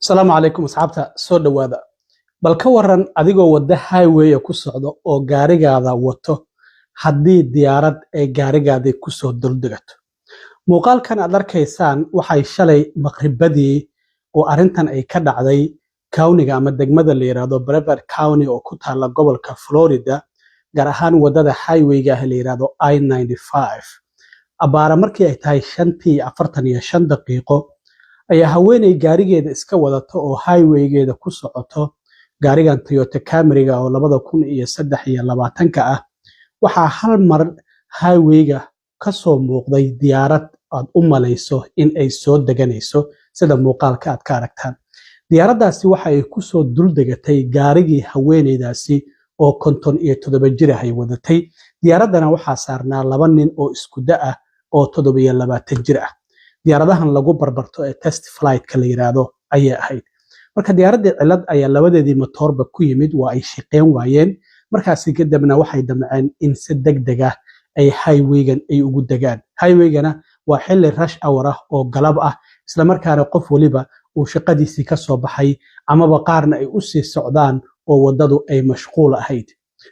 Asalaamu calaykum asxaabta, soo dhowaada. Bal ka waran adigoo wadda highway ku socdo oo gaarigaada wato, haddii diyaarad ay gaarigaadii kusoo duldegato? Muuqaalkan aad arkaysaan waxay shalay maqribadii oo arrintan ay ka dhacday countyga ama degmada la yidhaahdo Brevard County oo ku taalla gobolka Florida, gaar ahaan waddada highwayga ah la yidhaahdo I-95. Abbaara markii ay tahay 5:45 ayaa haweeney gaarigeeda iska wadato oo highwaygeeda ku socoto, gaarigan Toyota Camryga oo 2023-ka ah, waxaa hal mar highwayga ka soo muuqday diyaarad aad u malayso in ay soo deganayso, sida muuqaalka aad ka aragtaan. Diyaaraddaasi waxa ay ku soo duldegatay gaarigii haweeneydaasi oo 57 jir ah ay wadatay. Diyaaraddana waxaa saarnaa laba nin oo isku da ah oo 27 jir ah. Diyaaradahan lagu barbarto ee test flightka la yiraahdo ayay ahayd. Marka diyaaraddii cilad ayaa labadeedii matoorba ku yimid, waa ay shaqeyn waayeen. Markaasi kadibna waxay damceen in si deg deg ah ay highwaygan ay ugu degaan. Highwaygana waa xilli rush hour ah oo galab ah, islamarkaana qof waliba uu shaqadiisii ka soo baxay amaba qaarna ay u sii socdaan oo waddadu ay mashquul ahayd.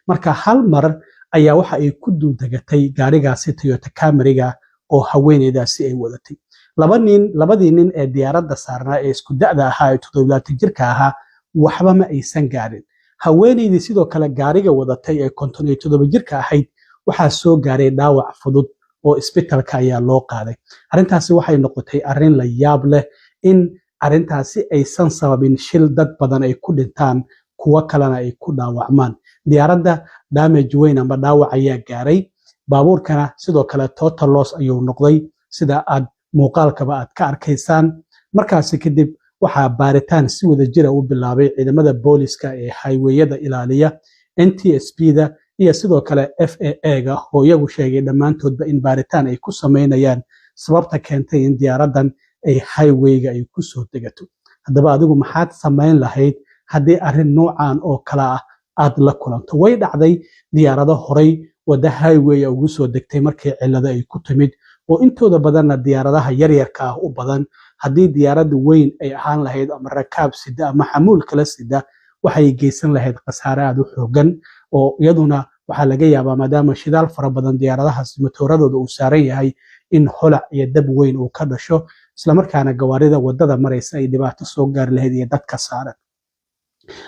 Marka hal mar ayaa waxa ay ku duldegatay gaarigaasi Toyota Camryga oo haweeneydaasi ay wadatay. Laba nin, labadii nin ee diyaaradda saarnaa ee isku da'da ahaa ee 27 jirka ahaa, waxba ma aysan gaarin. Haweeneydii sidoo kale gaariga wadatay ee 57 jirka ahayd waxaa soo gaaray dhaawac fudud oo isbitalka ayaa loo qaaday. Arrintaasi waxay noqotay arrin la yaab leh, in arrintaasi aysan sababin shil dad badan ay ku dhintaan, kuwo kalena ay ku dhaawacmaan. Diyaaradda damage weyn ama dhaawac ayaa gaaray, baabuurkana sidoo kale total loss ayuu noqday, sida aad muuqaalkaba aad ka arkaysaan. Markaasi kadib waxaa baaritaan si wada jira u bilaabay ciidamada booliska ee highwayada ilaaliya, NTSB-da iyo sidoo kale FAA-ga, oo iyagu sheegay dhammaantoodba in baaritaan ay ku samaynayaan sababta keentay in diyaaraddan ay highwayga ay ku soo degato. Haddaba adigu maxaad samayn lahayd haddii arrin noocan oo kale ah aad la kulanto? Way dhacday diyaarado horay wadda highway ugu soo degtay markii cillado ay ku timid, oo intooda badanna diyaaradaha yaryarka ah u badan. Haddii diyaarad weyn ay ahaan lahayd ama rakaab sida ama xamuul kala sida, waxay geysan lahayd khasaare aad u xoogan, oo iyaduna waxaa laga yaabaa, maadaama shidaal fara badan diyaaradahaas matooradooda uu saaran yahay, in holac iyo dab weyn uu ka dhasho, islamarkaana gawaarida wadada maraysa ay dhibaato soo gaari lahayd iyo dadka saaran.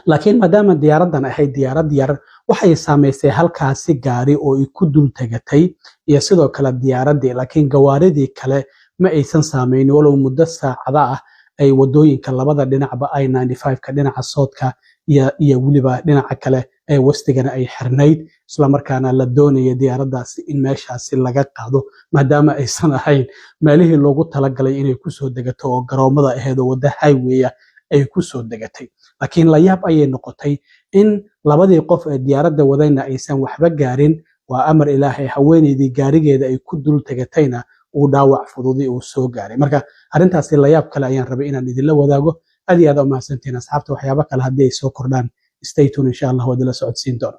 Laakiin maadaama diyaaraddan ahayd diyaarad yar, waxay saamaysay halkaasi gaari oo ay ku dul tegatay iyo sidoo kale diyaaraddii, laakiin gawaaridii kale ma aysan saamayn, walow muddo saacada ah ay wadooyinka labada dhinacba, I-95-ka dhinaca southka iyo weliba dhinaca kale ee westigana, ay xirnayd, islamarkaana la doonaya diyaaraddaasi in meeshaasi laga qaado, maadaama aysan ahayn meelihii loogu talagalay inay kusoo degato oo garoomada ahayd oo wadda highwaya ay kusoo degatay. Laakiin layaab ayay noqotay in labadii qof ee diyaaradda wadayna aysan waxba gaarin, waa amar Ilaahay, haweeneydii gaarigeeda ay ku dul tegatayna uu dhaawac fududi uu soo gaaray. Marka arrintaasi layaab kale ayaan rabay inaan idinla wadaago. Aad iyo aad u mahadsantihiin asxaabta. Waxyaabo kale haddii ay soo kordhaan, stay tuned, insha Allah waa idinla socodsiin doona.